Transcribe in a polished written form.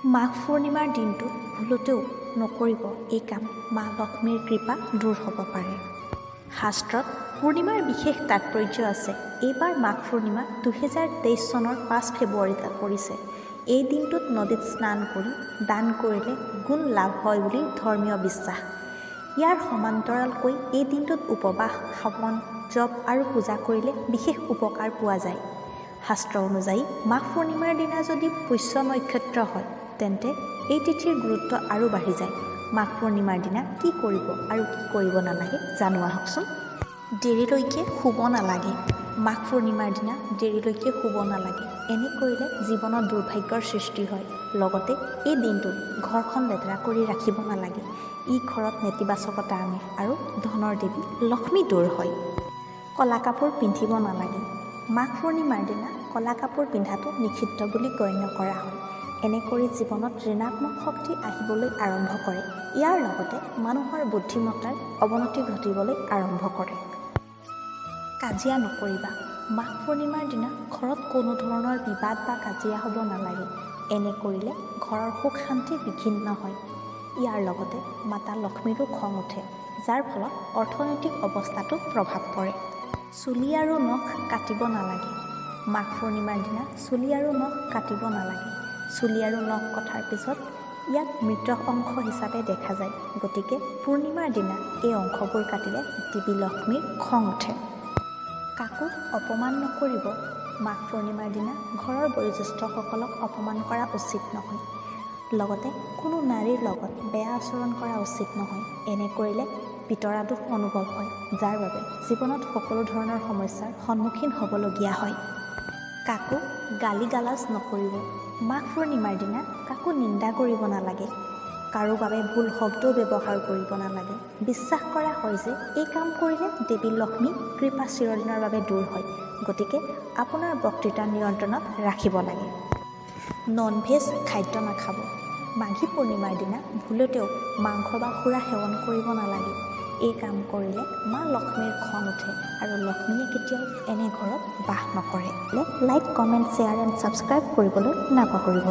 মাঘ পূৰ্ণিমাৰ দিনটোত ভুলতেও নকৰিব এই কাম, মা লক্ষ্মীৰ কৃপা দূৰ হ'ব পাৰে। শাস্ত্ৰত পূৰ্ণিমাৰ বিশেষ তাৎপৰ্য আছে। এইবাৰ মাঘ পূৰ্ণিমা 2023 চনৰ 5 ফেব্ৰুৱাৰীত পৰিছে। এই দিনটোত নদীত স্নান কৰি দান কৰিলে গুণ লাভ হয় বুলি ধৰ্মীয় বিশ্বাস। ইয়াৰ সমান্তৰালকৈ এই দিনটোত উপবাস, হৱন, জপ আৰু পূজা কৰিলে বিশেষ উপকাৰ পোৱা যায়। শাস্ত্ৰ অনুযায়ী মাঘ পূৰ্ণিমাৰ দিনা যদি পুষ্য নক্ষত্ৰ হয়, তেন্তে এই তিথিৰ গুৰুত্ব আৰু বাঢ়ি যায়। মাঘ পূৰ্ণিমাৰ দিনা কি কৰিব আৰু কি কৰিব নালাগে জানো আহকচোন। দেৰিলৈকে শুব নালাগে। মাঘ পূৰ্ণিমাৰ দিনা দেৰিলৈকে শুব নালাগে। এনে কৰিলে জীৱনত দুৰ্ভাগ্যৰ সৃষ্টি হয়। লগতে এই দিনটোত ঘৰখন লেতেৰা কৰি ৰাখিব নালাগে। ই ঘৰত নেতিবাচকতা আনে আৰু ধনৰ দেৱী লক্ষ্মী দূৰ হয়। ক'লা কাপোৰ পিন্ধিব নালাগে। মাঘ পূৰ্ণিমাৰ দিনা ক'লা কাপোৰ পিন্ধাটো নিষিদ্ধ বুলি গণ্য কৰা হয়। এনে কৰি জীৱনত ঋণাত্মক শক্তি আহিবলৈ আৰম্ভ কৰে। ইয়াৰ লগতে মানুহৰ বুদ্ধিমত্তাৰ অৱনতি ঘটিবলৈ আৰম্ভ কৰে। কাজিয়া নকৰিবা। মাঘ পূৰ্ণিমাৰ দিনা ঘৰত কোনো ধৰণৰ বিবাদ বা কাজিয়া হ'ব নালাগে। এনে কৰিলে ঘৰৰ সুখ শান্তি বিঘ্নিত হয়। ইয়াৰ লগতে মাতা লক্ষ্মীৰো খং উঠে, যাৰ ফলত অৰ্থনৈতিক অৱস্থাতো প্ৰভাৱ পৰে। চুলি আৰু নখ কাটিব নালাগে। মাঘ পূৰ্ণিমাৰ দিনা চুলি আৰু নখ কাটিব নালাগে। চুলি আৰু নখ কটাৰ পিছত ইয়াক মৃত অংশ হিচাপে দেখা যায়। গতিকে পূৰ্ণিমাৰ দিনা এই অংশবোৰ কাটিলে দেৱী লক্ষ্মীৰ খং উঠে। কাকো অপমান নকৰিব। মাঘ পূৰ্ণিমাৰ দিনা ঘৰৰ বয়োজ্যেষ্ঠসকলক অপমান কৰা উচিত নহয়। লগতে কোনো নাৰীৰ লগত বেয়া আচৰণ কৰা উচিত নহয়। এনে কৰিলে পিতৰা দোষ অনুভৱ হয়, যাৰ বাবে জীৱনত সকলো ধৰণৰ সমস্যাৰ সন্মুখীন হ'বলগীয়া হয়। কাকো গালি গালাজ নকৰিব। মাঘ পূৰ্ণিমাৰ দিনা কাকো নিন্দা কৰিব নালাগে। কাৰো বাবে ভুল শব্দও ব্যৱহাৰ কৰিব নালাগে। বিশ্বাস কৰা হয় যে এই কাম কৰিলে দেৱী লক্ষ্মী কৃপা চিৰদিনৰ বাবে দূৰ হয়। গতিকে আপোনাৰ বক্তৃতা নিয়ন্ত্ৰণত ৰাখিব লাগে। নন ভেজ খাদ্য নাখাব। মাঘী পূৰ্ণিমাৰ দিনা ভুলতেও মাংস বা সুৰা সেৱন কৰিব নালাগে। এই কাম কৰিলে মা লক্ষ্মীৰ খং উঠে আৰু লক্ষ্মীয়ে কেতিয়াও এনে ঘৰত বাস নকৰে। Like, comment, share and subscribe কৰিবলৈ নাপাহৰিব।